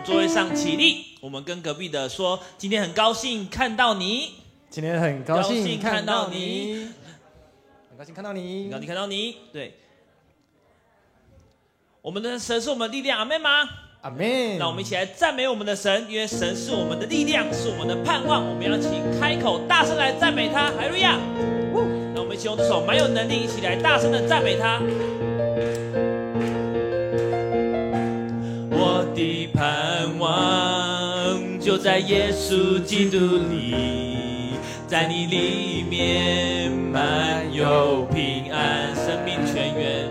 座位上起立，我們跟隔壁的說：今天很高興看到你。今天很高興看到你，很高興看到你，很高興看到你。對，我們的神是我們的力量，阿們嗎？阿們。那我們一起來讚美我們的神，因為神是我們的力量，是我們的盼望。我們要一起開口大聲來讚美他，哈利路亞！那我們一起用這首蠻有能力，一起來大聲的讚美他。我的盼望就在耶穌基督裡，在你裡面滿有平安，生命泉源，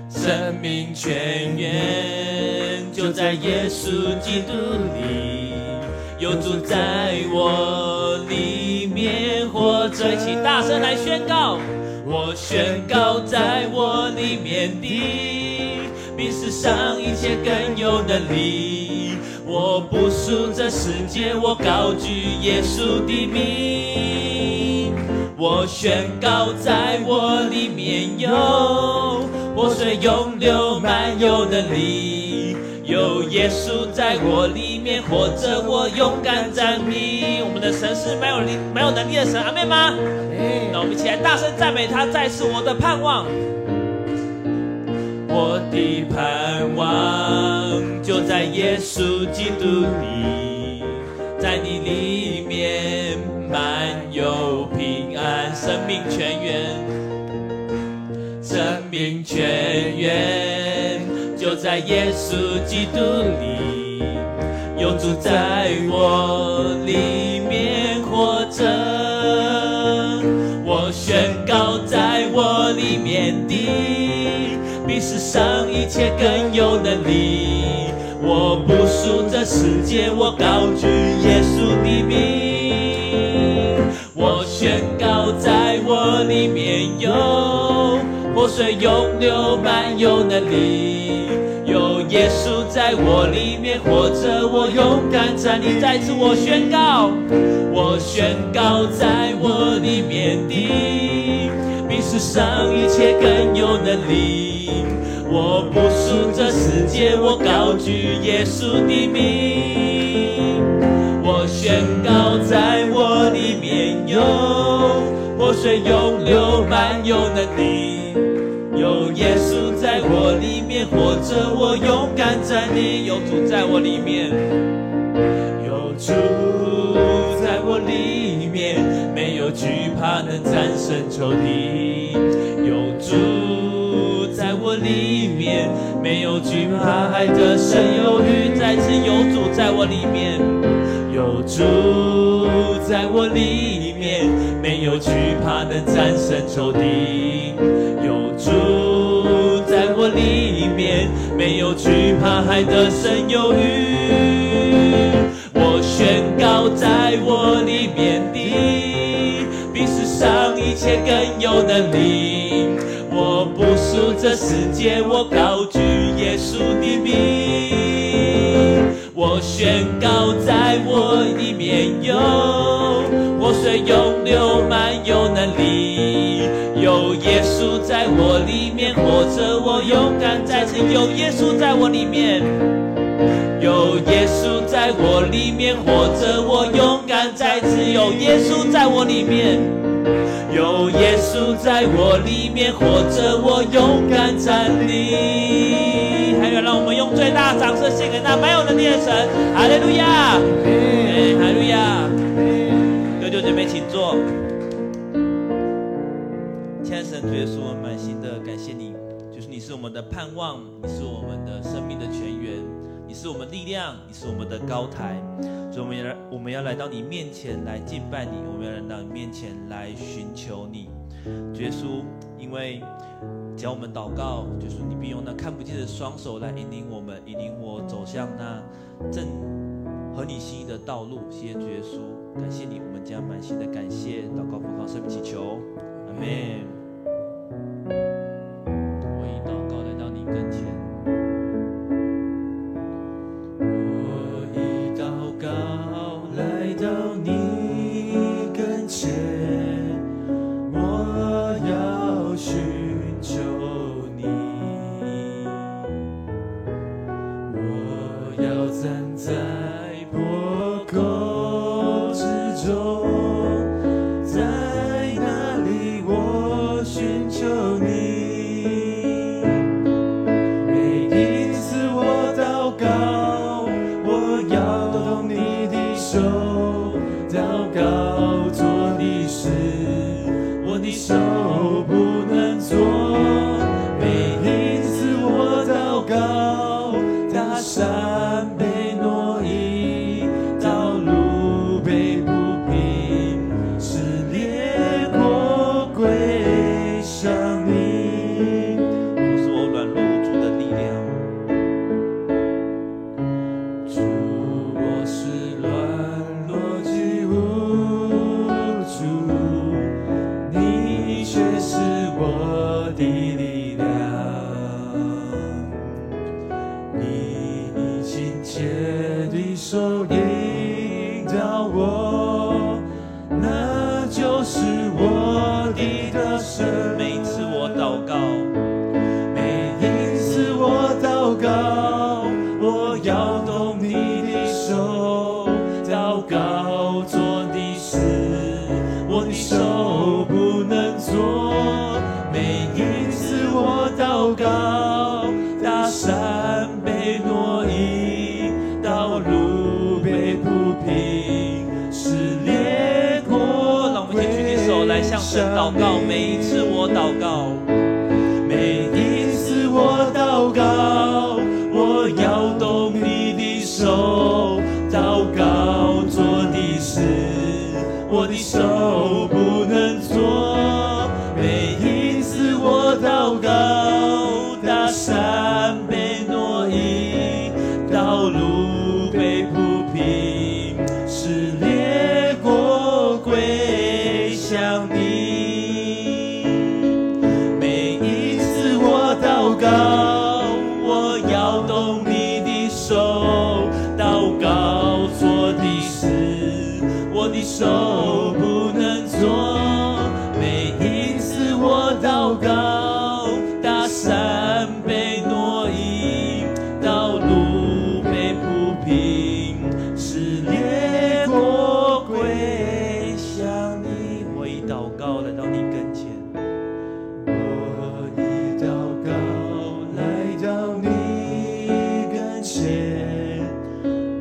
生命泉源就在耶穌基督裡，有主在我裡面活著，一起大聲來宣告，我宣告在我裡面的，比世上一切更有能力。我不屬這世界，我高舉耶穌的名。我宣告在我裡面有活水湧流，滿有能力。有耶穌在我裡面活著，我勇敢站立。我們的神是蠻有力、蠻有能力的神，阿們嗎？那我們一起來大聲讚美他，再次我的盼望。我的盼望就在耶穌基督裡，在你裡面滿有平安，生命泉源，生命泉源就在耶穌基督裡，有主在我裡面活著，我宣告在我裡面的，比世上一切更有能力。我不屬這世界，我高舉耶穌的名。我宣告在我裡面有活水湧流，滿有能力。有耶穌在我裡面活著，我勇敢站立。再次我宣告，我宣告在我裡面的，比世上一切更有能力。我不屬這世界，我高舉耶穌的名。我宣告在我裡面有活水湧流，滿有能力。有耶穌在我裡面活著，我勇敢站立。有主在我裡面，有主在我裡面，沒有懼怕能戰勝仇敵。有主在我裡面，沒有懼怕還得勝有餘。再次有主在我裡面，有主在我裡面，沒有懼怕能戰勝仇敵。有主在我裡面，沒有懼怕還得勝有餘。我宣告在我裡面的，比世上一切更有能力。我不屬這世界，我高舉耶穌的名。我宣告在我裡面有活水湧流，滿有能力。有耶穌在我裡面活著，我勇敢再次。有耶穌在我裡面，有耶穌在我裡面活著，我勇敢再次。有耶穌在我裡面，有耶穌在我裡面活著，我勇敢站立。還有，讓我們用最大的掌聲獻給那滿有能力的神，哈利路亞，哈利路亞。弟兄姐妹，請坐。親愛的神，主耶穌，我們滿心的感謝你，就是你是我們的盼望，你是我們的生命的泉源，你是我們力量，你是我們的高台。所以我們要來到你面前來敬拜你，我們要來到你面前來尋求你，主耶穌，因為只要我們禱告，就是你必用那看不見的雙手來引領我們，引領我走向那正合你心意的道路。謝謝主耶穌，感謝你，我們將滿心的感謝禱告，奉靠聖名祈求，阿們。我以禱告來到你跟前。我以禱告來到你跟前，我要尋求你，我要中，在那裡我尋求你。每一次我禱告，我搖動你的手，禱告做的事，我的手不能做。每一次我禱告，大山被挪移，道路被鋪平，使列國歸向你。主是我軟弱無助的力量。主，我是軟弱及無助，你卻是我的力量。你以親切的手引導我，那就是我的得勝。每一次我禱告，每一次我禱告，我搖動你的手，禱告做的事，我的手不能做。每一次我禱告，大山被挪移，道路被鋪平，使列國讓我們一起舉起手來向神禱告。每一次我禱告，每一次我禱告，我搖動你的手，禱告做的事，我的手不能做。每一次我禱告，大山被挪移，道路被鋪平，使列國歸向你。每一次我禱告，我搖動你的手，禱告做的事，我的手不能做。每一次我禱告，大山被挪移，道路被鋪平，使列國歸向你。我以禱告來到你跟前。我以禱告來到你跟前，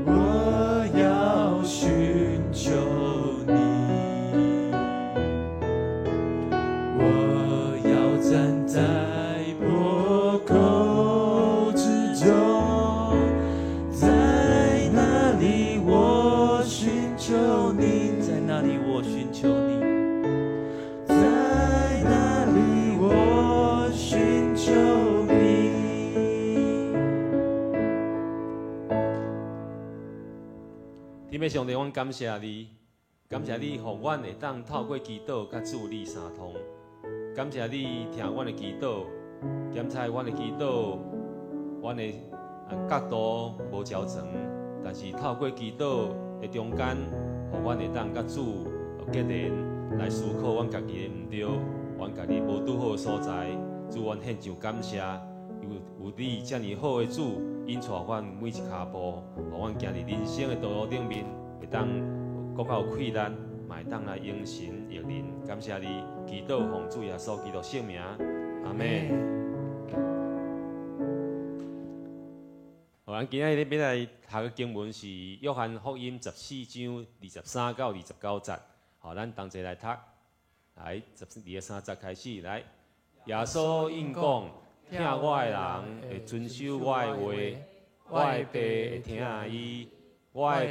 我要尋求你，我要站在破口之中，在那裡我尋求你，在那裡我尋求你。在那裡我尋求你。天父上帝，阮感謝你，感謝你，予阮會當透過祈禱佮主你相通。感謝你聽阮的祈禱，檢查阮的祈禱，阮的角度無齊全，但是透過祈禱的中間，予阮會當佮主結連，來思考阮家己的毋對，阮家己無拄好的所在。主，阮獻上感謝，有你遮爾好的主，引帶阮每一跤步，予阮行佇人生的道路頂面，會當閣較有氣力，嘛會當來榮神益人。感謝你，祈禱奉主耶穌基督聖名，阿們。好，咱今仔日欲來讀的經文是約翰福音14章23到29節。好，咱同齊來讀，來23節開始來。耶穌應講：疼我的人會遵守我的話，我的爸會疼伊，我的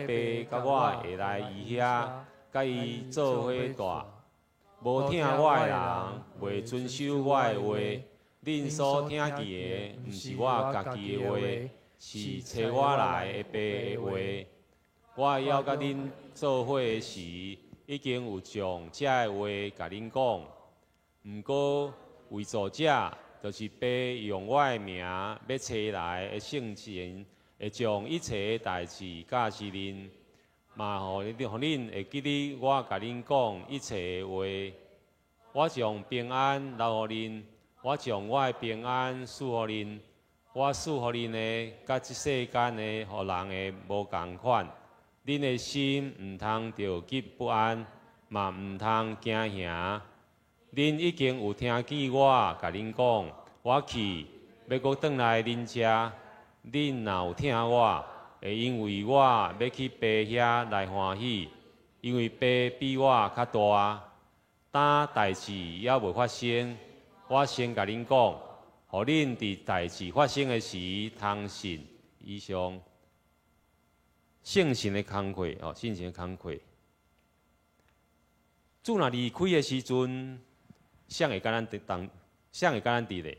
爸佮我會來伊遐，佮伊做伙蹛。無疼我的人，袂遵守我的話。恁所聽見的，毋是我家己的話，是差我來的爸的話。我猶佮恁做伙的時，已經有將這个話共恁講。毋過為助者，就是爸用我的名欲差來的聖神，會將一切代誌教示恁，嘛予恁會記得我共恁講一切的話。我將平安留予恁，我將我的平安賜予恁。我賜予恁的，佮這世間的予人的無仝款。恁的心毋通著急不安，嘛毋通驚惶。恁已經有聽見我共恁講，我去欲閣轉來恁遮。恁若有疼我，會因為我欲去爸遐來歡喜，因為爸比我較大。當代誌猶未發生，我先共恁講，予恁佇代誌發生的時通信。以上聖神的工課哦，聖神的工課。主若離開的時陣，誰會佮咱佇，誰會佮咱佇咧？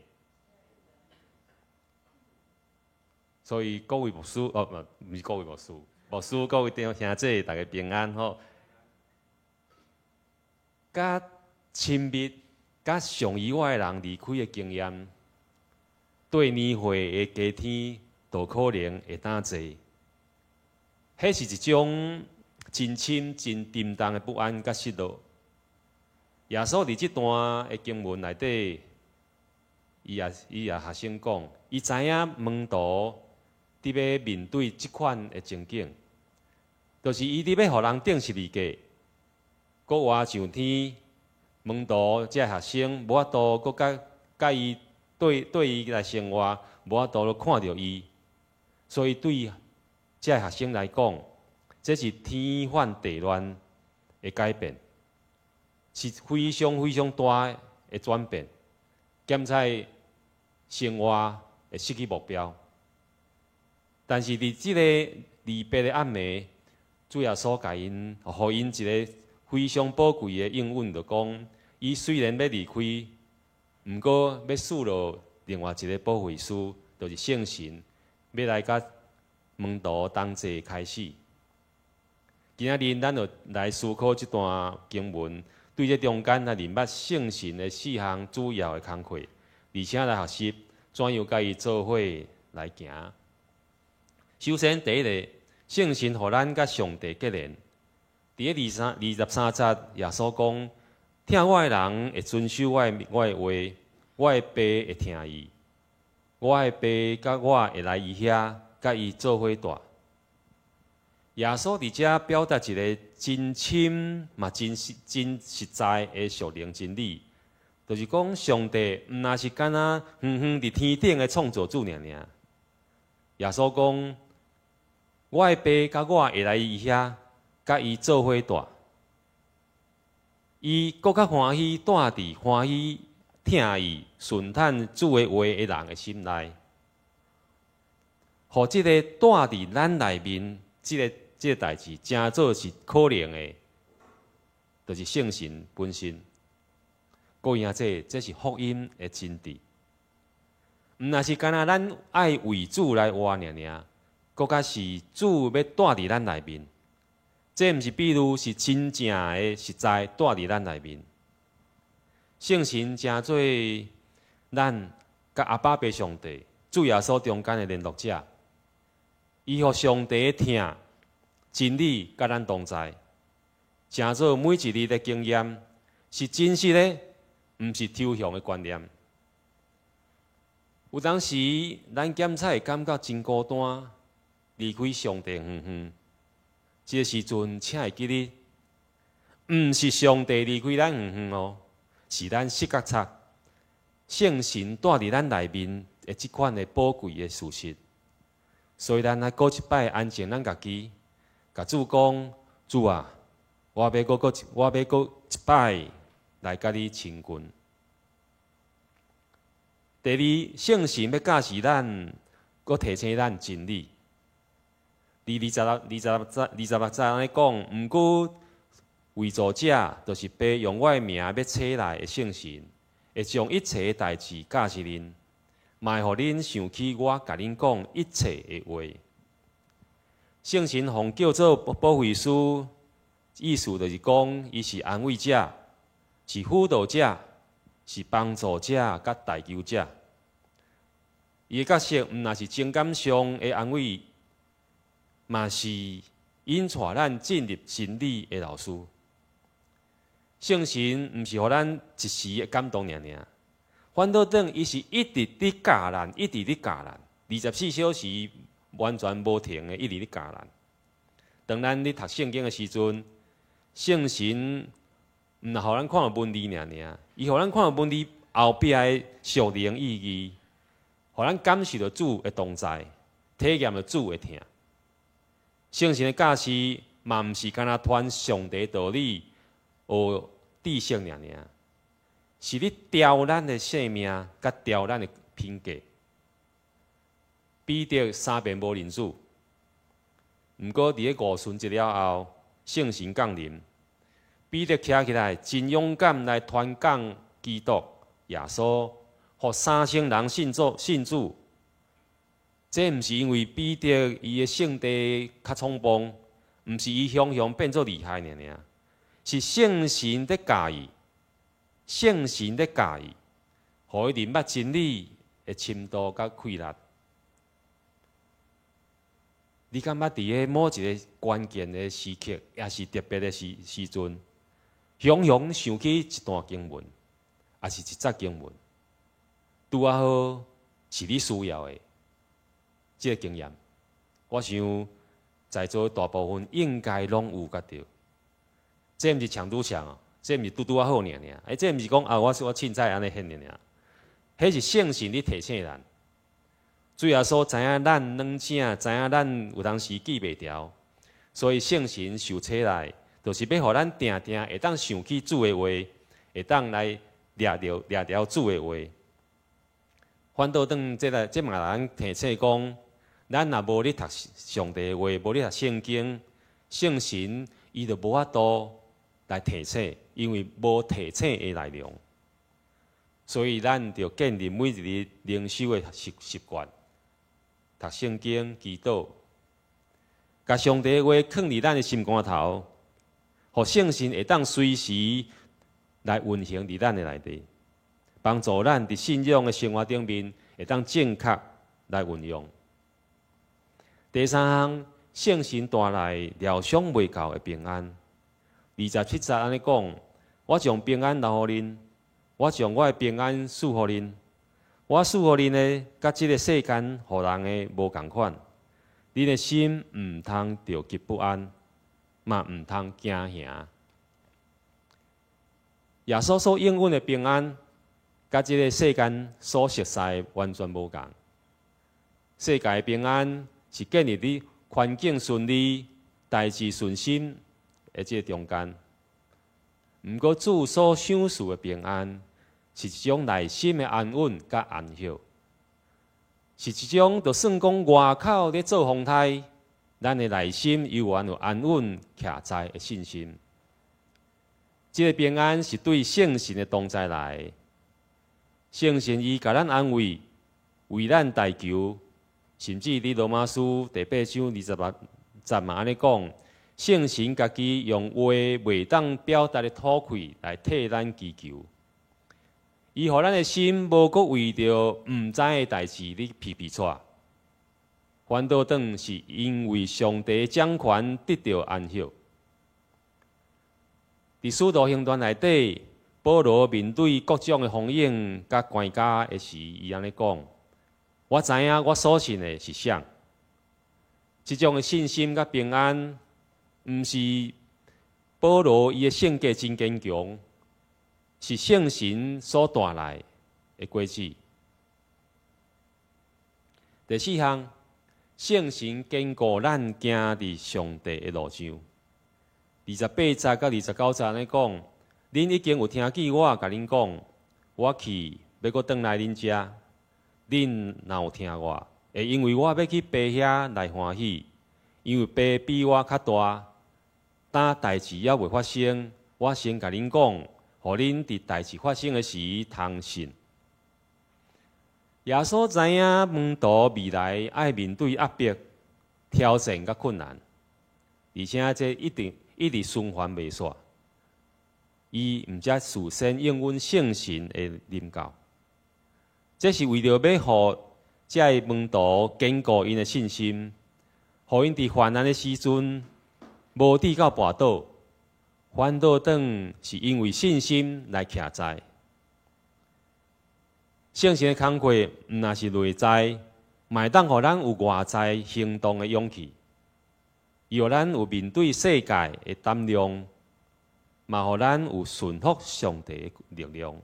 所以各位牧師哦，毋是各位牧師，牧師各位弟兄姊，大家平安吼。佮親密、佮上意外的人離開的經驗，對年歲的加添，都可能會當濟。彼是一種真深、真沉重的不安佮失落。耶穌佇這段的經文內底，伊也學生講，伊知影門徒佇欲面對這款的情景，就是伊佇欲予人釘十字架，閣活上天，門徒這學生無法度閣佮伊對對伊來生活，無法度看著伊，所以對這學生來講，這是天翻地亂的改變，是非常非常大的轉變，兼且生活會失去目標。但是佇這個離別的暗暝，主耶穌共𪜶，予𪜶一個非常寶貴的應允，就講，伊雖然欲離開，毋過欲賜落另外一個保惠師，就是聖神，欲來佮門徒同齊開始。今仔日咱就來思考這段經文，對這中間來認捌聖神的四項主要的工課，而且來學習怎樣佮伊做伙來行。首先，第一个，聖神予咱佮上帝結連。佇咧23節，耶穌講：疼我的人會遵守我的話，我的爸會疼伊，我的爸佮我會來伊遐，佮伊做伙蹛。耶穌佇遮表達一个真深嘛真實真實在的屬靈真理，就是講上帝毋若是敢若遠遠佇天頂的創造主爾爾。耶穌講：我的爸佮我會來伊遐，佮伊做伙蹛。伊閣較歡喜蹛佇歡喜疼伊順趁主的話的人的心內，予這個蹛佇咱內面，這個代誌，成做是可能的，就是聖神本身。各位兄弟，這是福音的真諦。毋若是干焦咱愛為主來活爾爾，閣較是主欲蹛佇咱內面。這毋是比喻，是真正的實在蹛佇咱內面。聖神成做咱佮阿爸父上帝、主耶穌中間的聯絡者，伊予上帝的疼真理佮咱同在，成做每一日的經驗是真實的，毋是抽象的觀念。有當時，咱檢查會感覺真孤單，離開上帝遠遠。這个時陣，請會記得，毋是上帝離開咱遠遠哦，是咱失覺察聖神蹛佇咱內面的這款的寶貴的事實。所以，咱愛閣一擺安靜咱家己，共主講：主啊，我欲閣一擺來佮你親近。第二，聖神欲教示咱，閣提醒咱真理。佇26節按呢講，毋過為助者，就是爸用我的名欲差來的聖神，會將一切代誌教示恁，嘛會予恁想起我共恁講一切的話。聖神予叫做保惠師，意思就是講，伊是安慰者，是輔導者，是幫助者，佮代求者。伊的角色毋若是情感上的安慰，嘛是引帶咱進入真理的老師。聖神毋是予咱一時的感動爾爾，反倒轉伊是一直佇教咱，一直佇教咱，24小時完全無停的，一直佇教咱。當咱咧讀聖經的時陣，聖神毋若予咱看著文字爾爾，伊予咱看著文字後壁的屬靈意義，予咱感受著主的同在，體驗著主的疼。聖神的教示嘛，毋是干焦傳上帝道理、學知識爾爾，是咧調咱的生命，佮調咱的品格。彼得三遍無認主，毋過佇咧五旬節了後，聖神降臨，彼得徛起來，真勇敢來傳講基督耶穌，予3000人信主信主。這毋是因為彼得伊的性格較衝動，毋是伊雄雄變做厲害爾爾，是聖神咧教伊，聖神咧教伊，予伊認捌真理的深度佮氣力。你感覺佇咧某一个關鍵的時刻，抑是特別的時時陣，雄雄想起一段經文，抑是一節經文，拄仔好是你需要的這个經驗。我想在座大部分應該攏有覺著。這毋是搶拄搶哦，這毋是拄拄仔好爾爾。欸，這毋是講啊，我我凊彩按呢現爾爾，彼是聖神咧提醒咱。主耶穌知影咱軟正，知影咱有當時記袂牢，所以聖神受差來，就是欲予咱定定會當想起主的話，會當來掠著掠牢主的話。反倒轉這個，這嘛來咱提醒講，咱若無咧讀上帝的話，無咧讀聖經，聖神伊就無法度來提醒，因為無提醒的內容。所以咱著建立每一日靈修的習習慣。讀聖經、祈禱，共上帝的話囥佇咱的心肝頭，予聖神會當隨時來運行佇咱的內底，幫助咱佇信仰的生活頂面會當正確來運用。第三項，聖神帶來料想袂到的平安。27節按呢講：我將平安留予恁，我將我的平安賜予恁。我賜予恁的，佮這个世間予人的無仝款。恁的心毋通著急不安，嘛毋通驚惶。耶穌所應允的平安，佮這个世間所熟似的完全無仝。世界的平安是建立佇環境順利、代誌順心的這个中間。毋過主所賞賜的平安，是一種內心的安穩佮安息，是一種就算講外口咧做風颱，咱的內心猶原有安穩徛在的信心。這个平安是對聖神的同在來，聖神伊共咱安慰，為咱代求，甚至佇羅馬書第八章26節嘛按呢講，聖神家己用話袂當表達的吐氣來替咱祈求。伊予咱的心無閣為著毋知的代誌咧皮皮掣，反倒轉是因為上帝掌權得著安息。佇使徒行傳內底，保羅面對各種的風湧佮關卡的時，伊按呢講：我知影我所信的是啥。這種的信心佮平安，毋是保羅伊的性格真堅強。是聖神所帶來的果子。第四項，聖神堅固咱行佇上帝的路上。28節佮29節按呢講，恁已經有聽見我共恁講，我去欲閣轉來恁遮，恁若有疼我，會因為我欲去爸遐來歡喜，因為爸比我較大。當代誌猶未發生，我先共恁講，予恁佇代誌發生的時通信。耶穌知影門徒未來愛面對壓迫、挑戰佮困難，而且這一定一直循環袂煞。伊毋才事先應允聖神的臨到，這是為著欲予這个門徒堅固𪜶的信心，予𪜶佇患難的時陣無至到跋倒。反倒轉是因為信心來徛在。聖神的工課，毋但是內在，嘛會當予咱有外在行動的勇氣。伊予咱有面對世界的膽量，嘛予咱有順服上帝的力量。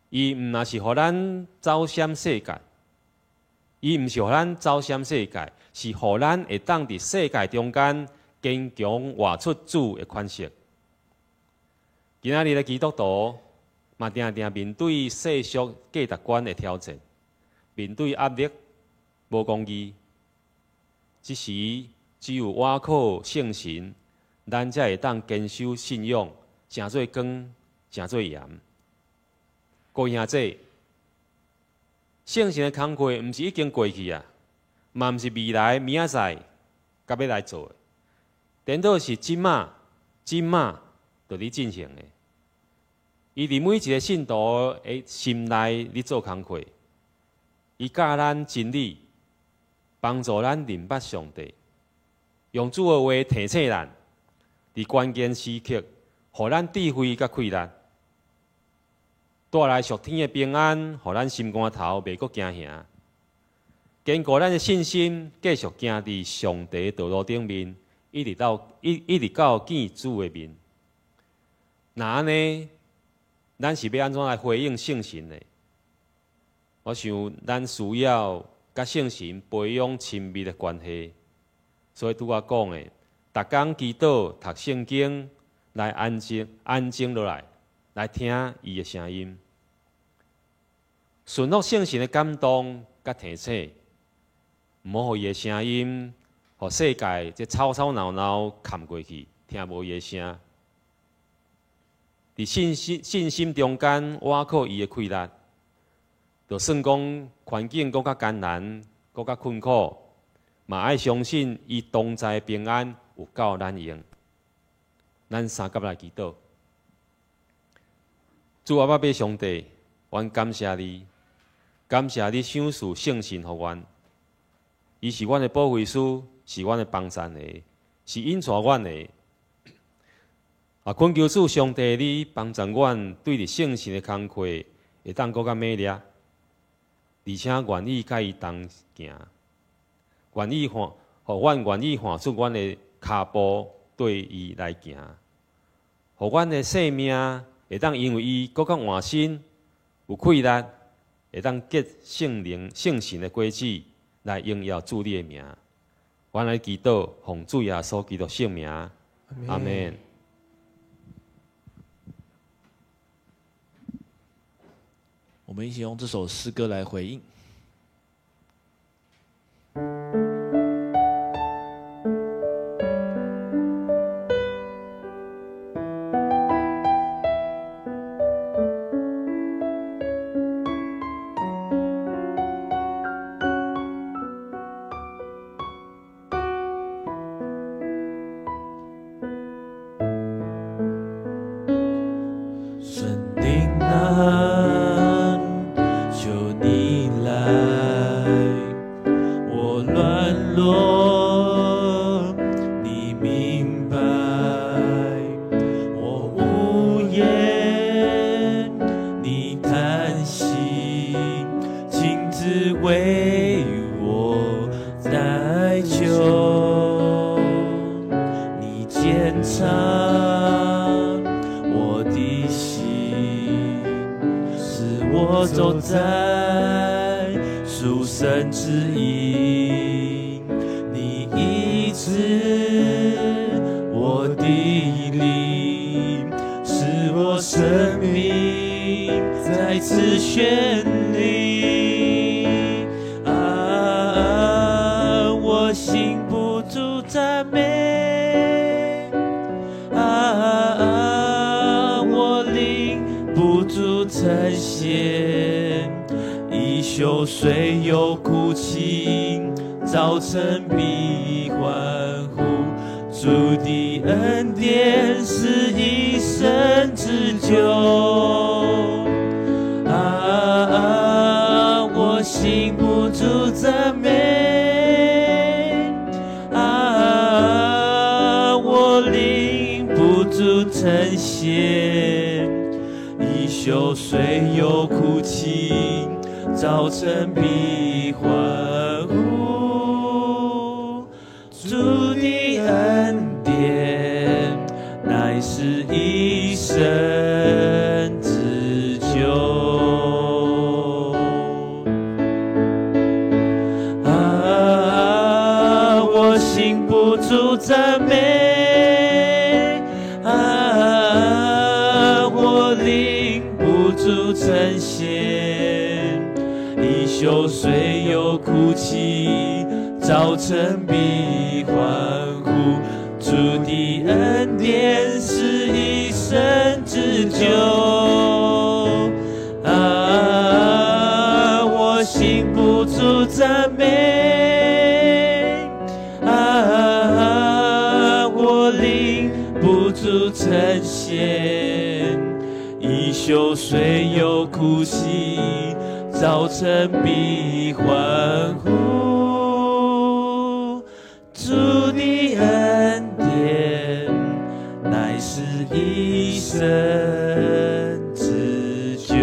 伊毋若是予咱走閃世界，伊毋是予咱走閃世界，是予咱會當佇世界中間堅強活出主的款式。今仔日的基督徒嘛，定定面對世俗價值觀的挑戰，面對壓力、無公義，這時只有倚靠聖神，咱才會當堅守信仰，成做光，成做鹽。各位兄弟，聖神的工課毋是已經過去啊，嘛毋是未來明仔載才欲來做的，顛倒是這馬這馬就佇進行的。伊佇每一个信徒的心內咧做工課，伊教咱真理，幫助咱認捌上帝，用主的話提醒咱，佇關鍵時刻，予咱智慧佮氣力，帶來屬天的平安，予咱心肝頭袂閣驚嚇，堅固咱的信心，繼續行佇上帝的道路頂面，一直到見主的面。若按呢，咱是欲按怎來回應聖神呢？我想咱需要佮聖神培養親密的關係，所以拄仔講的，逐工祈禱、讀聖經，來安靜安靜落來，來聽伊的聲音，順服聖神的感動佮提醒，毋好予伊的聲音，予世界這吵吵鬧鬧冚過去，聽無伊的聲。佇信心中間，倚靠伊的氣力，就算講環境閣較艱難，閣較困苦，嘛愛相信伊同在平安有夠咱用。咱相佮來祈禱，主阿爸父上帝，阮感謝你，感謝你賞賜聖神予阮，伊是阮的保惠師，是阮的幫贊的，是引帶阮的。啊，懇求主上帝，你幫助阮對佇聖神的工課會當閣較猛烈，而且願意佮伊同行，願意換，予阮願意換出阮的跤步對伊來行，予阮的生命會當因為伊閣較換新，有氣力，會當結聖靈、聖神的果子來榮耀主你的名。阮來祈禱，奉主耶穌基督聖名，阿們。我們一起用這首詩歌來回應。主的恩典乃是一生之久。啊，我心不住赞美，啊，我灵不住称谢。一宿虽有哭泣，早晨必欢呼。主的恩典是一生之久。啊，我心不住赞美，啊，我灵不住称谢。一宿虽有哭泣，早晨必欢呼。主的恩典乃是一生之久。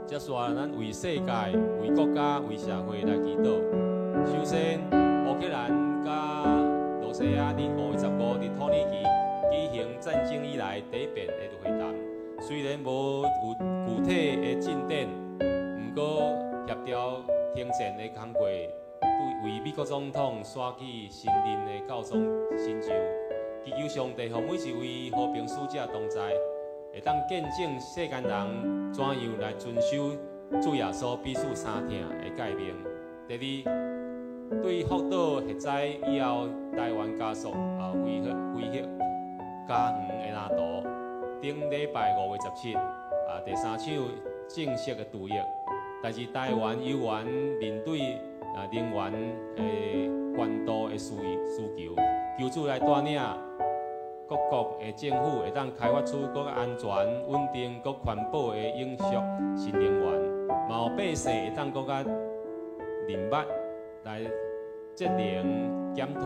接下来，咱为世界、为国家、为社會來祈禱。首先，烏克蘭佮羅西亞佇5月15佇土耳其舉行戰爭以來第一遍的會談，雖然無有具體的進展，毋過協調停戰的工作，對為美國總統選舉新任的教宗新上，祈求上帝予每一位和平使者同在，會當見證世間人怎樣來遵守主耶穌彼此相疼的誡命。第二，對福島核災以後，台灣加速啊恢復家園的藍圖，頂禮拜5月17啊，第三場正式的除役。但是台灣猶原面對啊能源的懸度的需求，求主來帶領各國的政府會當開發出閣較安全、穩定、閣環保的永續新能源，嘛予百姓會當閣較認捌來節能減碳，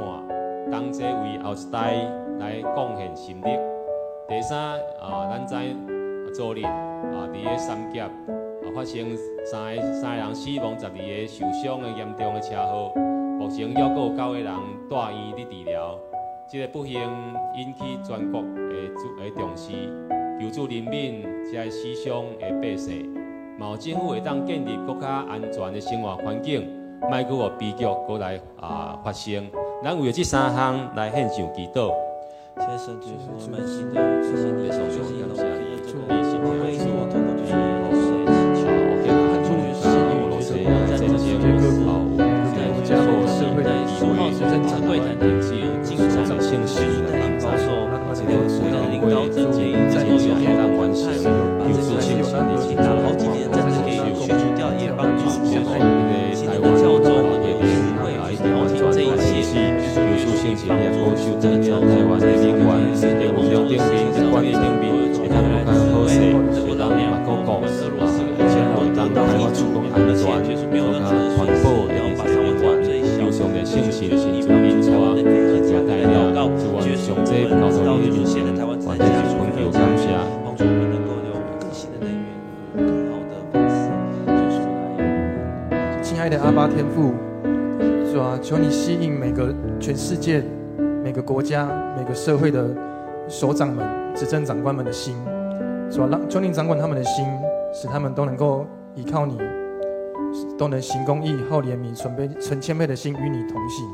同齊為後一代來貢獻心力。第三啊，咱知昨日啊，佇个三峽啊發生三個人死亡、12個受傷的嚴重的車禍，目前猶閣有9個人住院佇治療。這个不幸引起全國的重視，求主憐憫這个死傷的百姓，嘛予政府會當建立閣較安全的生活環境，莫閣予悲劇閣來啊發生。咱為著這三項來獻上祈禱。謝謝主，我們滿心的謝謝你，謝謝你，讓我們這個會議，我透過就是來祈求，就是戰爭在這個在15號這個會談的有進展，就是帶領保守，帶領導者給能夠有好的談判，把這個已經打了好幾年的戰爭給去除掉，也幫助就是新的教宗能夠有智慧去調停這一切，就是幫助這個教宗在這個能夠讓兩國我們俄羅斯能夠得到益處，而且就是沒有任何的損失，然後把上面最小的，就是你幫助台灣的非核家來禱告，就是我們知道就是現在台灣正在加速非核家園，幫助我們能夠有更新的能源，更好的方式，就是來。親愛的阿爸天父，主啊，求你吸引每個全世界、每個國家、每個社會的首長們、執政長官們的心，主啊，讓求你掌管他們的心，使他們都能夠依靠你，都能行公義、好憐憫、存謙存謙卑的心與你同行。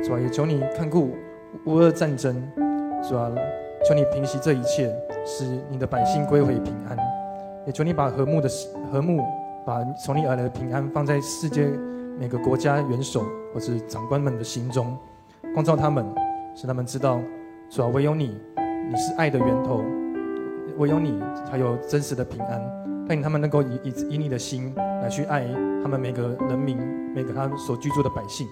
主啊，也求你看顧烏俄戰爭，主啊，求你平息這一切，使你的百姓歸回平安。也求你把和睦的和睦，把從你而來的平安放在世界每個國家元首或是長官們的心中，光照他們，使他們知道，主啊，唯有你，你是愛的源頭，唯有你才有真實的平安。帶領他們能夠以你的心來去愛他們每個人民，每個他們所居住的百姓。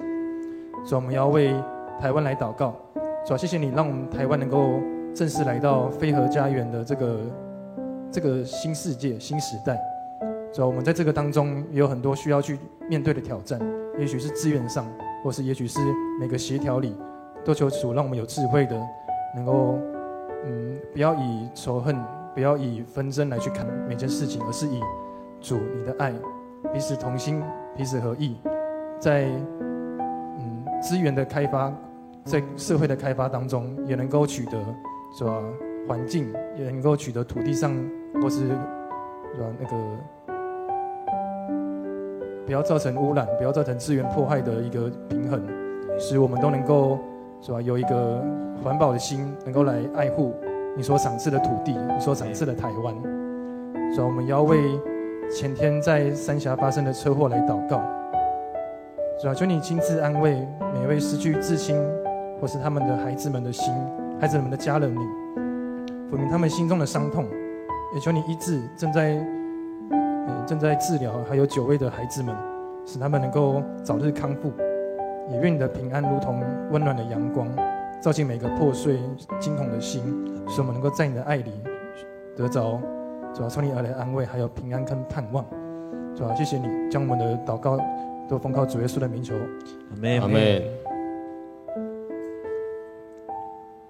主啊，我們要為台灣來禱告。主啊，謝謝你讓我們台灣能夠正式來到非核家園的這個新世界、新時代。主啊，我們在這個當中也有很多需要去面對的挑戰，也許是資源上，或是也許是每個協調裡，都求主讓我們有智慧的，能夠不要以仇恨，不要以紛爭來去看每件事情，而是以主你的愛彼此同心、彼此合意，在资源的开发，在社会的开发当中，也能够取得，是吧？环境也能够取得土地上，或是，是吧？那个不要造成污染，不要造成资源破坏的一个平衡，使我们都能够，是吧？有一个环保的心，能够来爱护你所赏赐的土地，你所赏赐的台湾。所以我们要为前天在三峡发生的车祸来祷告，主啊，求你亲自安慰每一位失去至亲或是他们的孩子们的心，孩子们的家人里，抚平他们心中的伤痛，也求你医治正在治疗还有9位的孩子们，使他们能够早日康复。也愿你的平安如同温暖的阳光，照进每个破碎惊恐的心，使我们能够在你的爱里得着，主啊，从你而来安慰，还有平安跟盼望。主啊，谢谢你将我们的祷告都奉靠主耶稣的名求。阿门。阿门。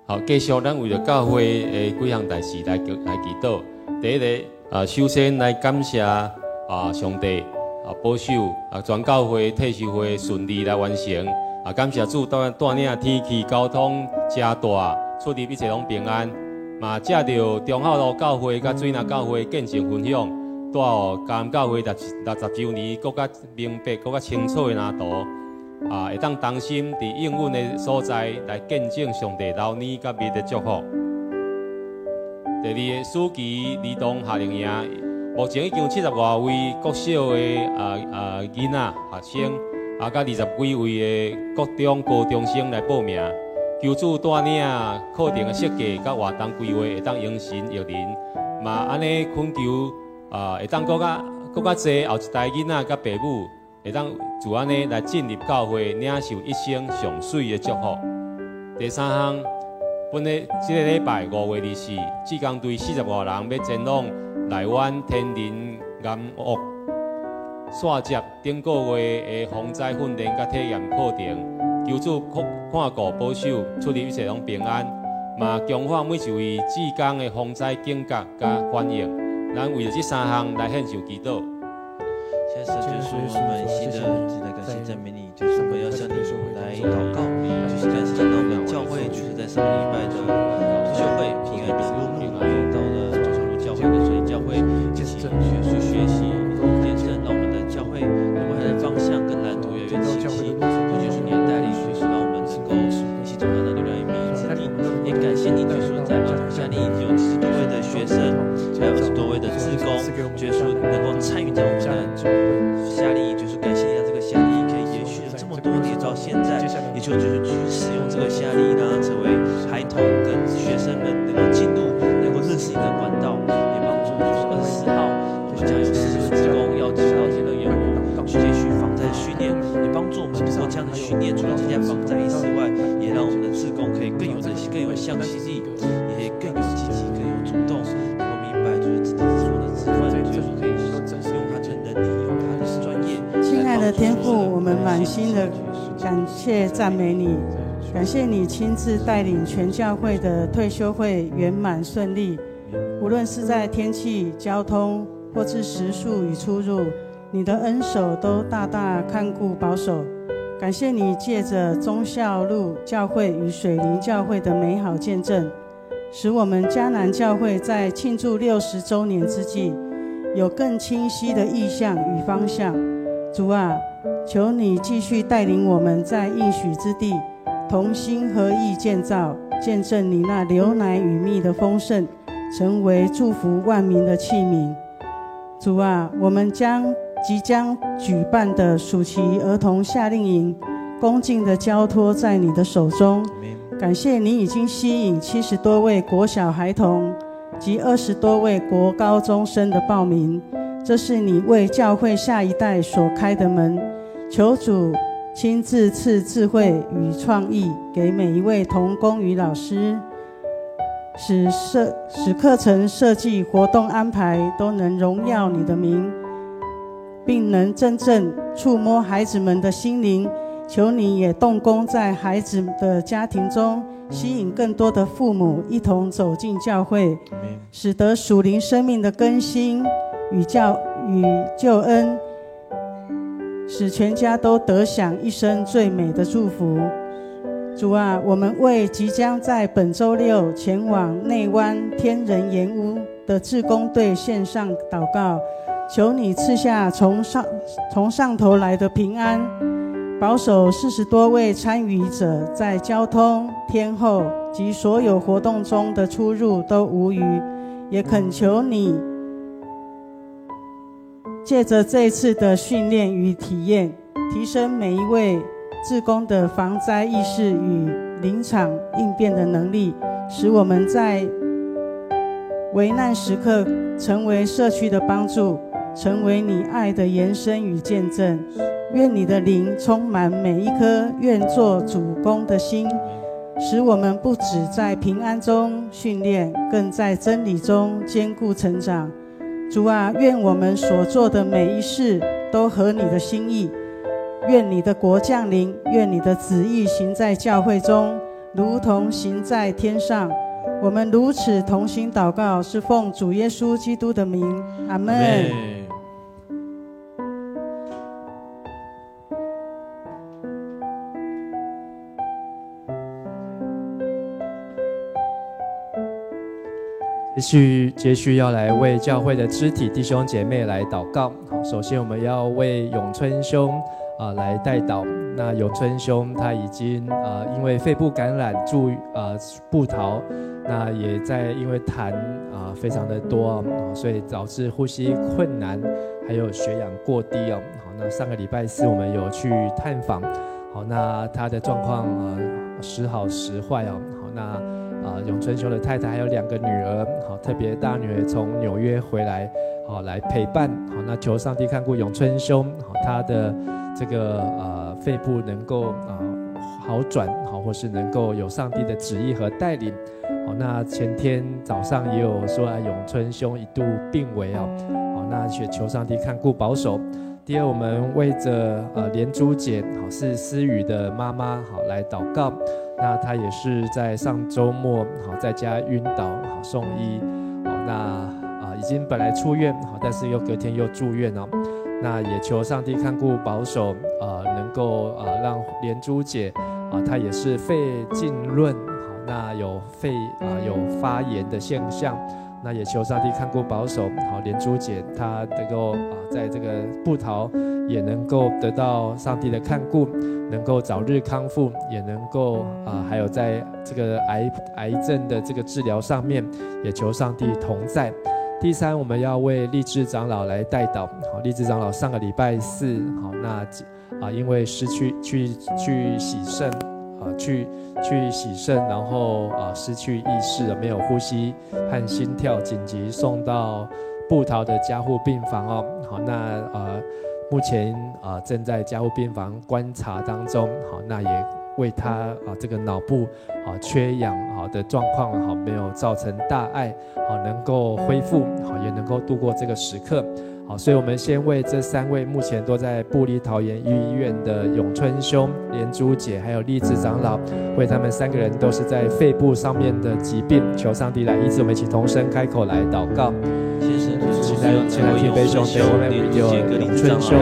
好，继续咱为著教会的几项代志来祈祷。第一个啊，首先来感谢啊上帝啊保守啊全教会退修会顺利来完成啊，感谢主带带领天气交通遮大，出入一切拢平安。嘛，藉著忠孝路教会佮水林教会见证分享，带予嘉南教会60周年，阁较明白、阁较清楚的蓝图，啊，会当同心伫应允的所在来见证上帝流奶佮蜜的祝福。第二个暑期儿童夏令营，目前已经有70外位国小的囡仔学生，啊，佮20几位的国中、高中生来报名。求主带领课程的设计佮活动规划会当精神育人，嘛按呢恳求啊，会当阁较济后一代囡仔佮爸母会当自按呢来进入教会，领受一生上媠的祝福。第三项，本个这个礼拜5月24，志工队40外人欲前往内湾天人岩屋，煞接顶个月的防灾训练佮体验课程。求主看顾保守，出入一切拢平安，嘛强化每一位志工的防灾警觉佮反应。咱为著这三项来献上祈祷。现在就是我们新的来感谢赞美你，就是我们要向你来祷告，就是感谢让我们教会就是在上个礼拜的退修会平安的落幕，也到了忠孝路教会跟水林教会一起学术学习见证，让我们的教会我们的方向跟蓝图越来越清晰。就是你的带领，就是让我们能够一起走到那流量与蜜之地。也感谢你，就是在儿童夏令营有70多位的学生，还有20多位的志工，就是能够参与在我们的夏令营，就是感谢你让这个夏令营可以延续了这么多年到现在，也就是继续使用这个夏令营，让它成为孩童跟学生们能够进入、能够认识你的管道，也帮助就是24号我们将有40个志工要进到天乐盐湖去继续防灾训练，也帮助我们通过这样的训练，除了增加防灾意识外，也让我们的志工可以更有人性、更有向心力，也更有积极、更有主动，能够明白就是自己做的职分，就是可以用他的能力、用他的专业。亲爱的天父，我们满心的感谢赞美你，感谢你亲自带领全教会的退修会圆满顺利，无论是在天气、交通，或是食宿与出入，你的恩手都大大看顾保守。感谢你借着忠孝路教会与水林教会的美好见证，使我们迦南教会在庆祝60周年之际，有更清晰的意向与方向。主啊，求你继续带领我们在应许之地，同心合意建造，见证你那流奶与蜜的丰盛，成为祝福万民的器皿。主啊，我们将即将举办的暑期儿童夏令营，恭敬地交托在你的手中。感谢你已经吸引70多位国小孩童及20多位国高中生的报名，这是你为教会下一代所开的门。求主亲自赐智慧与创意给每一位同工与老师，使课程设计、活动安排都能荣耀你的名，并能真正触摸孩子们的心灵。求你也动工在孩子的家庭中，吸引更多的父母一同走进教会，使得属灵生命的更新与教与救恩使全家都得享一生最美的祝福。主啊，我們為即將在本週六前往內灣天人岩屋的志工隊獻上禱告，求你賜下從上頭來的平安，保守40多位參與者在交通、天候及所有活動中的出入都無虞，也懇求你借着這次的訓練與體驗，提升每一位志工的防災意識與臨場應變的能力，使我們在危難時刻成為社區的幫助，成為你愛的延伸與見證。願你的靈充滿每一顆願做主工的心，使我們不只在平安中訓練，更在真理中堅固成長。主啊，願我們所做的每一事都合你的心意。願你的國降臨，願你的旨意行在教會中，如同行在天上。我們如此同心禱告，是奉主耶穌基督的名，阿門。接續要來為教會的肢體弟兄姐妹來禱告。好，首先我們要為永春兄來代禱。那永春兄他已經因為肺部感染住部桃，那也在因為痰非常的多，所以導致呼吸困難，還有血氧過低哦。好，那上個禮拜四我們有去探訪，好，那他的狀況時好時壞哦。好，那永春兄的太太還有2個女兒，好，特別大女兒從紐約回來，好來陪伴，好，那求上帝看顧永春兄，好，他的這個肺部能夠好轉，好，或是能夠有上帝的旨意和帶領，好，那前天早上也有說永春兄一度病危哦，好，那求上帝看顧保守。第二，我們為着連珠姐，好，是思雨的媽媽，好來禱告。那她也是在上周末，好在家暈倒，好送醫，好，那已經本來出院，好，但是又隔天又住院哦。那也求上帝看顧保守，能夠讓連珠姐她也是肺浸潤，好，那有肺有發炎的現象。那也求上帝看顧保守，好，連珠姐她能夠在這個部桃也能夠得到上帝的看顧，能夠早日康復，也能夠還有在這個癌症的這個治療上面，也求上帝同在。第三，我們要為立志長老來代禱。好，立志長老上個禮拜四，好，那因為失去去洗腎。去洗腎，然後失去意識，沒有呼吸和心跳，緊急送到部桃的加護病房哦。好，那目前正在加護病房觀察當中。好，那也為他這個腦部缺氧的狀況好沒有造成大礙，好能夠恢復，好也能夠度過這個時刻。好，所以我們先為這3位目前都在部立桃園醫院的永春兄、連珠姐還有立志長老，為他們3個人都是在肺部上面的疾病，求上帝來醫治。我們一起同聲開口來禱告。請來天父上帝，我們為著永春兄、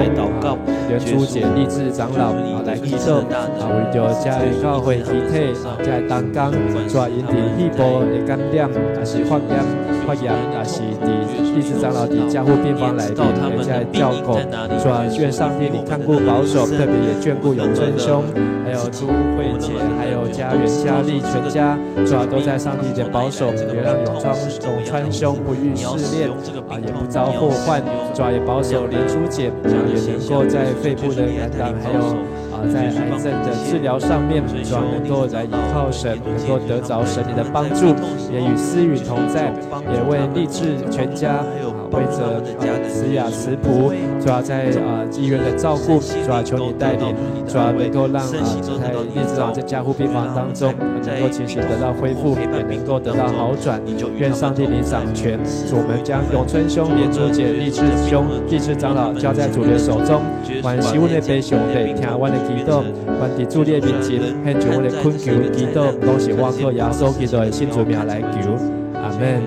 連珠姐、立志長老來祈禱，為著這个教會肢體，這个同工，主啊，𪜶佇肺部的感染，也是發炎，也是佇立志長老佇加護病房內面的這个照顧，主啊，願上帝你看顧保守，特別也眷顧永春兄，還有朱慧姐，還有家園家麗全家，主啊，都在上帝的保守，也讓永川兄不遇試煉，也不遭禍患，主啊，也保守連珠姐，也能夠在肺部的感染，還有在癌症的治療上面，主啊，能夠來依靠神，能夠得着神你的幫助，也與思雨同在，也為立志全家，為着慈雅慈僕，主啊，在醫院的照顧，主啊，求你帶領，主啊，能夠讓在立志長在加護病房當中，能夠情形得到恢復，也能夠得到好轉。願上帝你掌權，主，我們將永春兄、連珠姐、立志兄、立志長老交在主的手中，願使阮的父上帝聽阮的祈禱，願佇主你的面前獻上阮的懇求祈禱，攏是我靠耶穌基督的聖主名來求，阿們。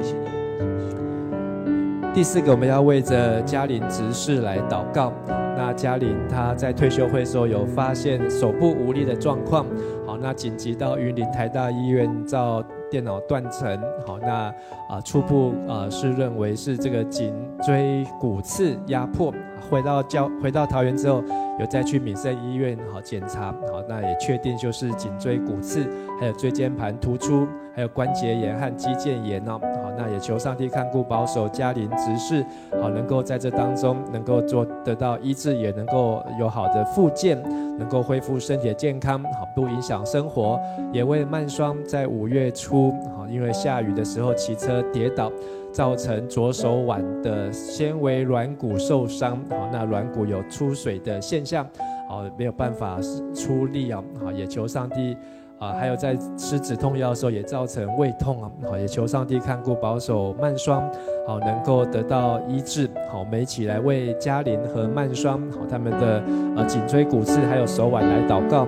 第四個，我們要為著嘉玲執事來禱告。那嘉玲她在退休会的时候有发现手部无力的状况，好，那紧急到云林台大医院照电脑断层，好，那初步是认为是这个颈椎骨刺压迫。回到桃园之后，有再去敏盛医院好检查，好，那也确定就是颈椎骨刺，还有椎间盘突出，还有关节炎和肌腱炎哦。好，那也求上帝看顾保守嘉玲执事，好，能够在这当中能够做得到医治，也能够有好的复健，能够恢复身体的健康，好，不影响生活。也为曼双在5月初，好，因为下雨的时候骑车跌倒，造成左手腕的纤维软骨受伤，好，那软骨有出水的现象，好，没有办法出力啊，好，也求上帝啊，还有在吃止痛药的时候也造成胃痛啊，好，也求上帝看顾保守曼双，好，能够得到医治，好，我们一起来为嘉玲和曼双，好，他们的颈椎骨刺还有手腕来祷告。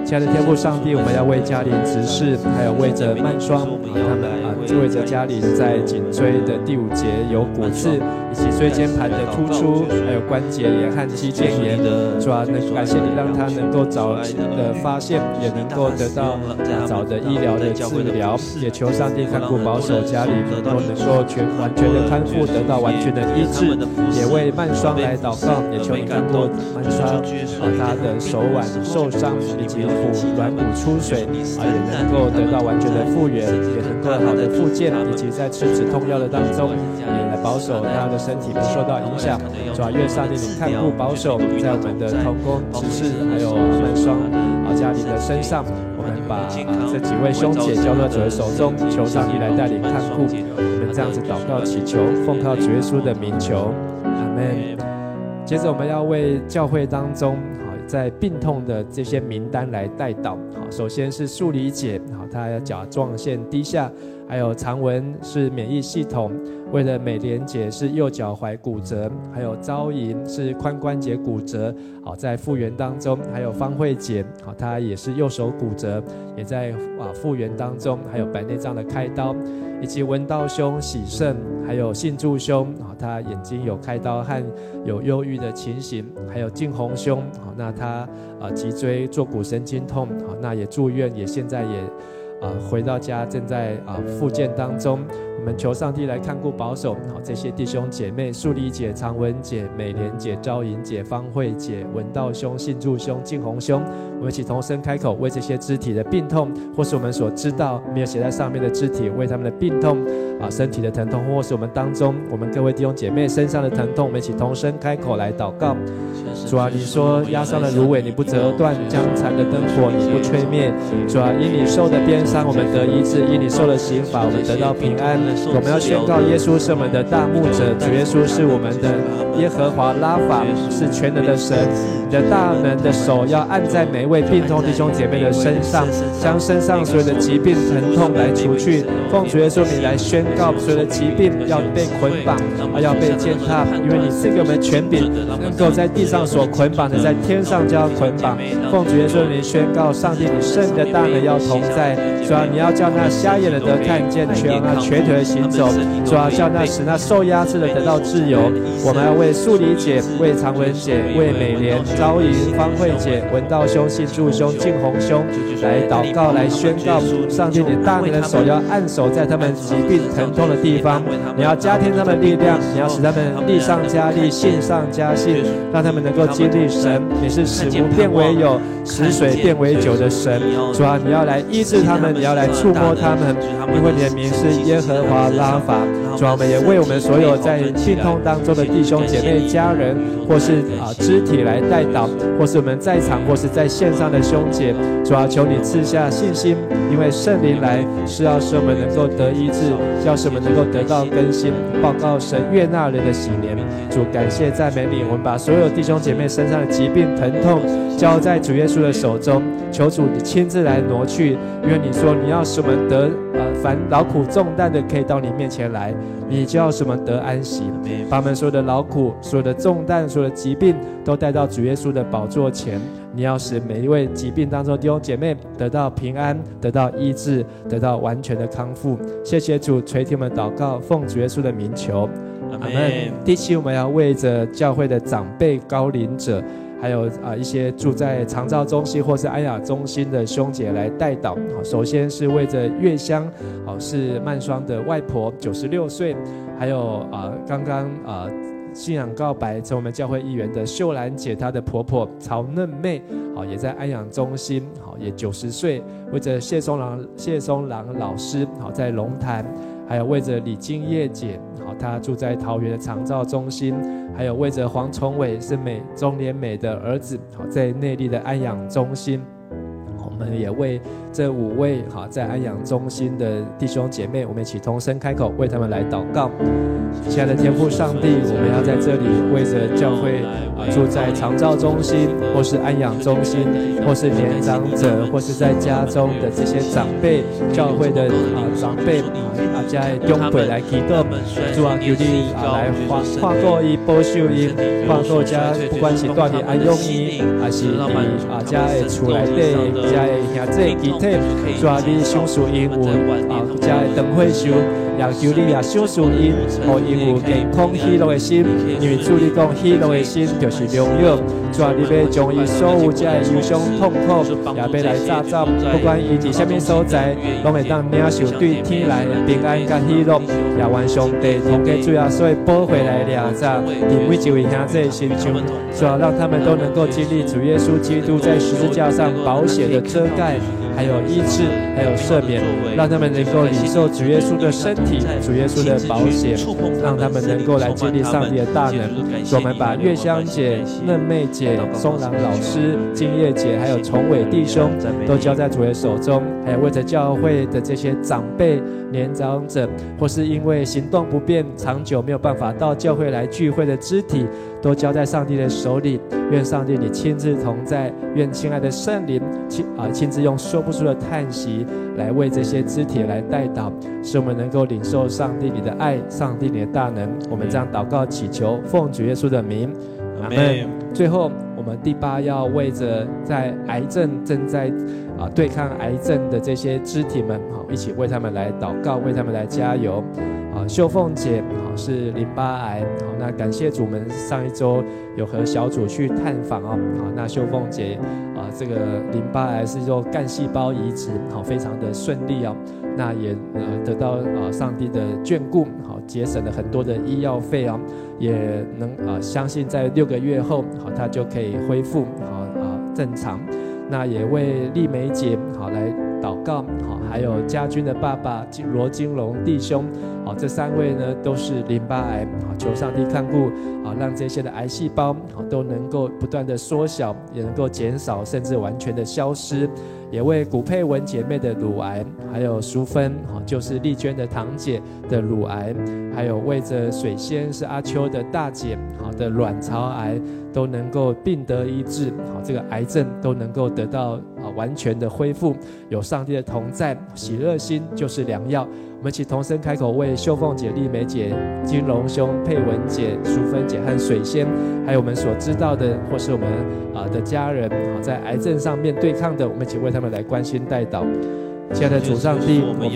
亲爱的天父上帝，我们要为嘉玲执事，还有为着曼双，他们为着嘉玲在颈椎的第5节有骨刺，以及椎间盘的突出，还有关节炎和肌腱炎。主啊，感谢你让他能够早的发现，也能够得到早的医疗的治疗，也求上帝看顾保守嘉玲，都能够完全的康复，得到完全的医治。也为曼双来祷告，也求你看顾曼双他的手腕受伤以及软骨出水啊，也能够得到完全的复原，也能够好的复健，以及在吃止痛药的当中，也来保守他的身体不受到影响。主啊，愿上帝你看顾保守在我们的同工执事还有曼双家里的身上，我们把这几位兄姐交到主的手中，求上帝来带领看顾。我们这样子祷告祈求，奉靠主耶稣的名求，阿们。接着我们要为教会当中在病痛的这些名单来代祷。好，首先是素理姐，好，她甲状腺低下，还有长文是免疫系统，为了美莲姐是右脚踝骨折，还有昭莹是髋关节骨折，好，在复原当中，还有方慧姐，好，她也是右手骨折，也在复原当中，还有白内障的开刀，以及文道兄喜胜，还有信柱兄，他眼睛有开刀和有忧郁的情形，还有静宏兄，那他脊椎坐骨神经痛，那也住院，也现在也回到家，正在复健当中。我们求上帝来看顾保守好这些弟兄姐妹，素丽姐、长文姐、美莲姐、昭莹姐、方慧姐、文道兄、信柱兄、静宏兄，我们一起同声开口，为这些肢体的病痛，或是我们所知道没有写在上面的肢体，为他们的病痛身体的疼痛，或是我们当中我们各位弟兄姐妹身上的疼痛，我们一起同声开口来祷告。主啊，你说压伤的芦苇你不折断，将残的灯火你不吹灭。主啊，因你受的鞭伤我们得医治，因你受的刑罚我们得到平安。我们要宣告耶稣是我们的大牧者，主耶稣是我们的耶和华拉法，是全能的神。你的大能的手要按在每一位病痛弟兄姐妹的身上，将身上所有的疾病疼痛来除去。奉主耶稣名来宣告，所有的疾病要被捆绑，要被践踏，因为你赐给我们权柄，能够在地上所捆绑的，在天上就要捆绑。奉主耶稣名宣告，上帝你圣的大能要同在。主啊，你要叫那瞎眼的得看见，全那瘸腿的行走。主啊，叫那使那受压制的得到自由。我们要为素理姐、为长文姐、为美莲、昭莹、方慧姐、文道兄、信柱兄、静宏兄来祷告，来宣告，上帝你大能的手要按手在他们疾病疼痛的地方，你要加添他们力量，你要使他们力上加力，信上加信，让他们能够经历神，你是使无变为有，使水变为酒的神。主啊，你要来医治他们，你要来触摸他们，因为你的名是耶和华拉法。主啊，我们也为我们所有在病痛当中的弟兄姐妹、家人，或是肢体来代祷，或是我们在场或是在线上的兄姐，主啊，求你赐下信心，因为圣灵来是要使我们能够得医治，要使我们能够得到更新，报告神悦纳人的喜年。主，感谢赞美你，我们把所有弟兄姐妹身上的疾病疼痛交在主耶稣的手中，求主你亲自来挪去，因为你说你要使我们得凡劳苦重担的可以到你面前来，你就要使我们得安息。把我们所有的劳苦、所有的重担、所有的疾病都带到主耶稣的宝座前，你要使每一位疾病当中弟兄姐妹得到平安，得到医治，得到完全的康复。谢谢主垂听我们祷告，奉主耶稣的名求，阿阿門。第七，我們要為着教會的長輩、高齡者，還有一些住在長照中心或是安養中心的兄姐來代禱。首先是為着月香，是曼雙的外婆，96歲，還有剛剛信仰告白成為我們教會一員的秀蘭姐，她的婆婆曹嫩妹，也在安養中心，也90歲。為着謝松郎老師，在龍潭，還有為着李金葉姐，她住在桃園的長照中心，還有為着黃崇偉是美中聯美的兒子，在內壢的安養中心。我們也為這5位在安養中心的弟兄姐妹，我們一起同聲開口為他們來禱告。親愛的天父上帝，我們要在這裡為着教會住在長照中心或是安養中心，或是年長者，或是在家中的這些長輩，教會的長輩遮的長輩來祈禱。主啊，求你來看顧伊，保守伊，看顧遮不管是住佇安養院，還是佇遮的厝內底遮的兄弟肢體，主啊，你賞賜𪜶有遮的長歲壽，也求你也賞賜𪜶，予𪜶有健康喜樂的心，因為主你講喜樂的心就是良藥。主啊，你欲將伊所有遮的憂傷痛苦，也欲來炸走，不管伊佇啥物所在，攏會當領受對天來的平安佮喜樂。也願上帝通過主耶穌的寶血來掠炸，佇每一位兄弟身上，主啊，讓他們都能夠經歷主耶穌基督在十字架上寶血的遮蓋，還有醫治，還有赦免，讓他們能夠領受主耶穌的身體，主耶穌的寶血，讓他們能夠來經歷上帝的大能。我們把月香姐、嫩妹姐、松朗老師、金葉姐，還有崇偉弟兄，都交在主的手中。還有為着教會的這些長輩、年長者，或是因為行動不便、長久沒有辦法到教會來聚會的肢體，都交在上帝的手裡。願上帝你親自同在，願親愛的聖靈親自用說不出的嘆息來為這些肢體來代禱，使我們能夠領受上帝你的愛，上帝你的大能。我們這樣禱告祈求，奉主耶穌的名，阿們。最後，我們第八要為着在癌症正在對抗癌症的這些肢體們，一起為他們來禱告，為他們來加油。秀鳳姐是淋巴癌，那感謝主，們上一周有和小組去探訪哦。那秀鳳姐這個淋巴癌是做幹細胞移植，非常的順利哦。那也得到上帝的眷顧，節省了很多的醫藥費哦，也能相信在6個月後，她就可以恢復正常。那也為麗梅姐來禱告，還有家軍的爸爸羅金龍弟兄，這3位呢都是淋巴癌，求上帝看顧，讓這些的癌細胞都能夠不斷的縮小，也能夠減少，甚至完全的消失。也為古佩文姐妹的乳癌，還有淑芬，就是麗娟的堂姐的乳癌，還有為着水仙是阿秋的大姐的卵巢癌，都能夠病得醫治，這個癌症都能夠得到完全的恢復。有上帝的同在，喜樂心就是良藥。我們一起同聲開口，為秀鳳姐、麗梅姐、金龍兄、佩文姐、淑芬姐和水仙，還有我們所知道的或是我們的家人在癌症上面對抗的，我們一起為他們來關心代禱。親愛的主上帝，我們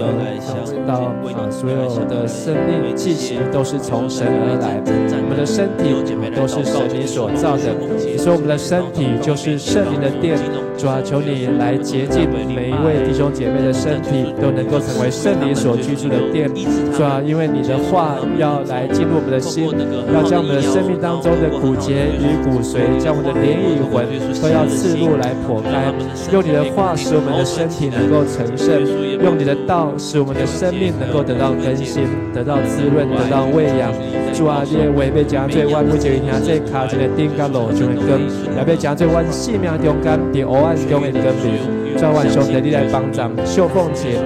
知道所有的生命氣息都是從神而來，我們的身體都是神你所造的。你說我們的身體就是聖靈的殿，主啊，求你來潔淨每一位弟兄姐妹的身體，都能夠成為聖靈所居住的殿。主啊，因為你的話要來進入我們的心，要將我們的生命當中的骨節與骨髓，將我們的靈與魂都要刺入來剖開，用你的話使我們的身體能夠成聖，用你的道使我們的生命能夠得到更新，得到滋潤，得到餵養。主啊，你的話欲成做阮每一位兄弟跤一个頂佮路上的光，也欲成做阮生命中間佇黑暗中的光明。主啊，願上帝你來幫助秀鳳姐、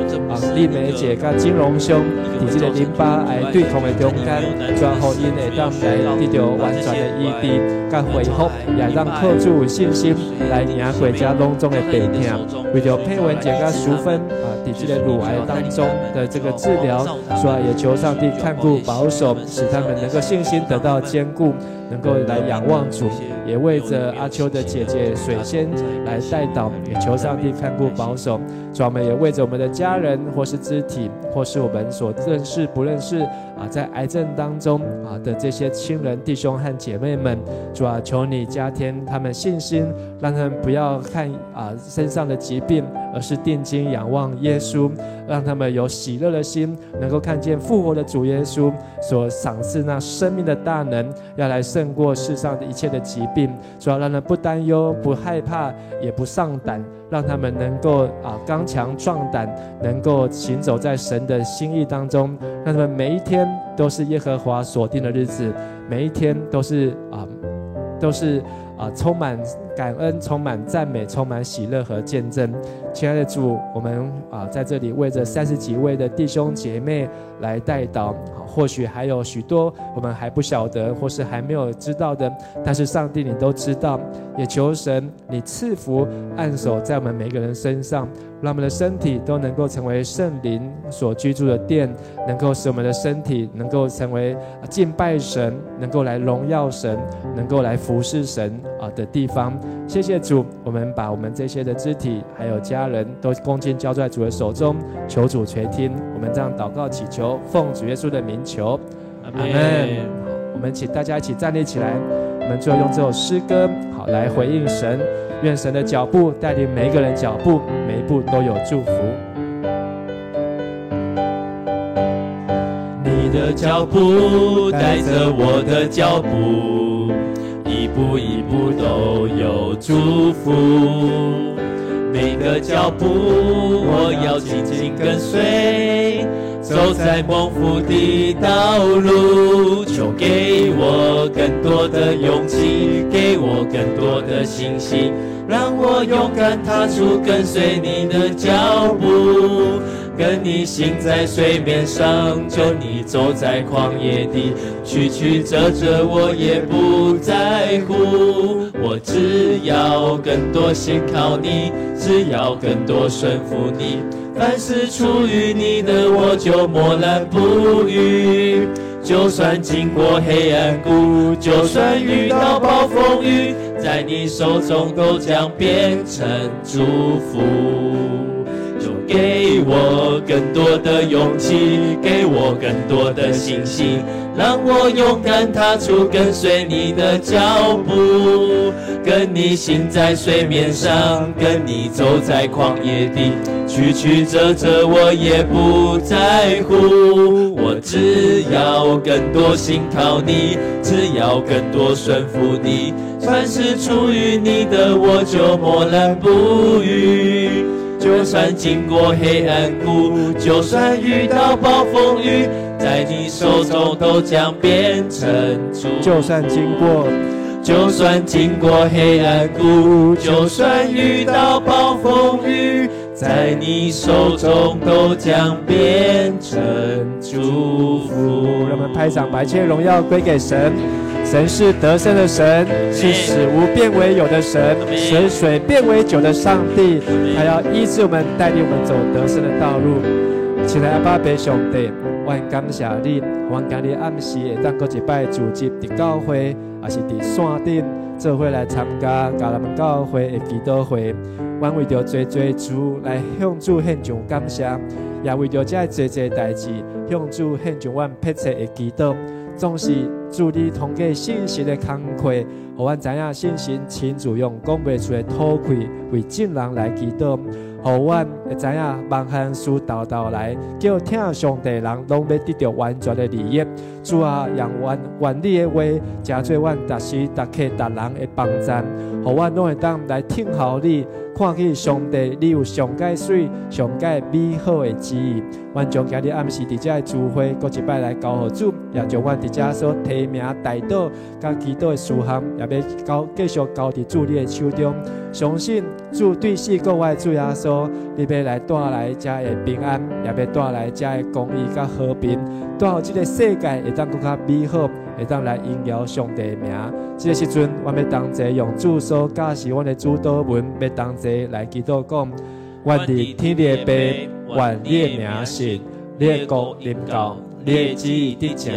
麗梅姐佮金榮兄，佇這個淋巴癌對抗的中間，主啊，予𪜶會當來得著完全的醫治佮恢復，也會當靠主有信心來贏過這攏總的病痛。為著佩文姐佮淑芬佇這個乳癌當中的這個治療，主啊，也求上帝看顧保守，使他們能夠信心得到堅固，能够来仰望主，也为着阿秋的姐姐水仙来代祷，也求上帝看顾保守。主，我们也为着我们的家人，或是肢体，或是我们所认识不认识啊，在癌症当中啊的这些亲人弟兄和姐妹们，主啊，求你加添他们信心，让他们不要看啊身上的疾病，而是定睛仰望耶稣，让他们有喜乐的心，能够看见复活的主耶稣所赏赐那生命的大能，要来胜过世上的一切的疾病。主要让他们不担忧、不害怕、也不丧胆，让他们能够啊刚强壮胆，能够行走在神的心意当中，让他们每一天都是耶和华所定的日子，每一天都是充满感恩、充满赞美、充满喜乐和见证。亲爱的主，我们啊在这里为着30几位的弟兄姐妹来代祷，或许还有许多我们还不晓得或是还没有知道的，但是上帝你都知道，也求神你赐福按手在我们每个人身上，让我们的身体都能够成为圣灵所居住的殿，能够使我们的身体能够成为敬拜神，能够来荣耀神，能够来服侍神啊的地方。谢谢主，我们把我们这些的肢体还有家人都恭敬交在主的手中，求主垂听。我们这样祷告祈求，奉主耶稣的名求，阿们。好，我们请大家一起站立起来，我们就用这首诗歌好来回应神。愿神的脚步带领每一个人脚步，每一步都有祝福。你的脚步带着我的脚步，一步一步都有祝福。每个脚步我要紧紧跟随，走在蒙福的道路。求给我更多的勇气，给我更多的信心，让我勇敢踏出跟随你的脚步。跟你行在水面上，跟你走在旷野地，曲曲折折我也不在乎。我只要更多信靠你，只要更多顺服你，凡是出于你的，我就默然不语。就算经过黑暗谷，就算遇到暴风雨，在你手中都将变成祝福。就给我更多的勇气，给我更多的信心，让我勇敢踏出跟随你的脚步，跟你行在水面上，跟你走在旷野地，曲曲折折我也不在乎。我只要更多信靠你，只要更多顺服你，凡是出于你的，我就默然不语。就算经过黑暗谷，就算遇到暴风雨，在你手中都将变成祝福。就算经过黑暗谷，就算遇到暴风雨，在你手中都将变成祝福。让我们拍掌，把一切荣耀归给神。神是得胜的神，是使无变为有的神，使水变为酒的上帝。他要医治我们，带领我们走得胜的道路。亲爱的阿爸父上帝，我感谢你，我今日暗时会当阁一摆聚集伫教会，也是伫线顶做伙来参加迦南教会的祈祷会。阮为著济济主来向主献上感谢，也为著这济济代志向主献上阮迫切的祈祷。总是主你通过信实的工课，予阮知影信神亲自用讲袂出的吐气为众人来祈祷，予阮会知影万项事沓沓来，叫疼上帝的人拢欲得著完全的利益。主啊，让阮愿你的话，成做阮逐时逐刻逐人的帮赞，予阮拢会当来听候你，看见上帝你有上盖媠、上盖美好的旨意。阮将今日暗时伫遮的聚会，阁一摆来交予主，也将阮伫遮所提名代祷、佮祈祷的事项，也欲交继续交伫主你的手中。相信主对四国外的主耶稣，你欲来带来遮的平安，也欲带来遮的公义佮和平，带予这个世界会当阁较美好，会当来荣耀上帝的名。这个时阵，我欲同齐用主所教示阮的主祷文，欲同齐来祈祷讲：愿伫天地的父，愿你的名圣，你的国临到，你的旨意得成，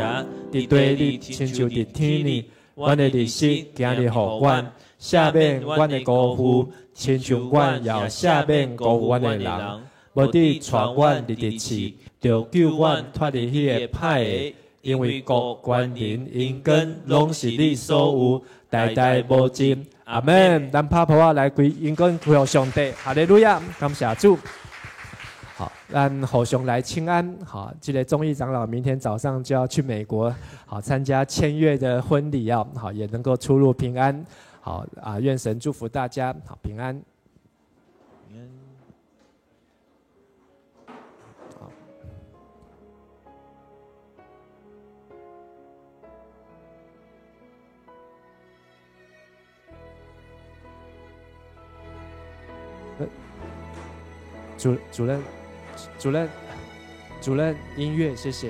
伫地里亲像伫天里。阮的利息今日予阮，赦免阮的辜负，亲像阮也赦免辜负阮的人。无得带阮入伫试，著救阮脱离彼个歹的。因为国、权、能、荣光，拢是你所有，代代无尽。阿门。咱拍噗仔来归荣光归予上帝，哈利路亚，感谢主。好，咱互相来请安。好，这个忠义长老明天早上就要去美国，好参加签约的婚礼啊。好，也能够出入平安。好啊，愿神祝福大家，好平安。好，主主任，主任，主任，音乐，谢谢。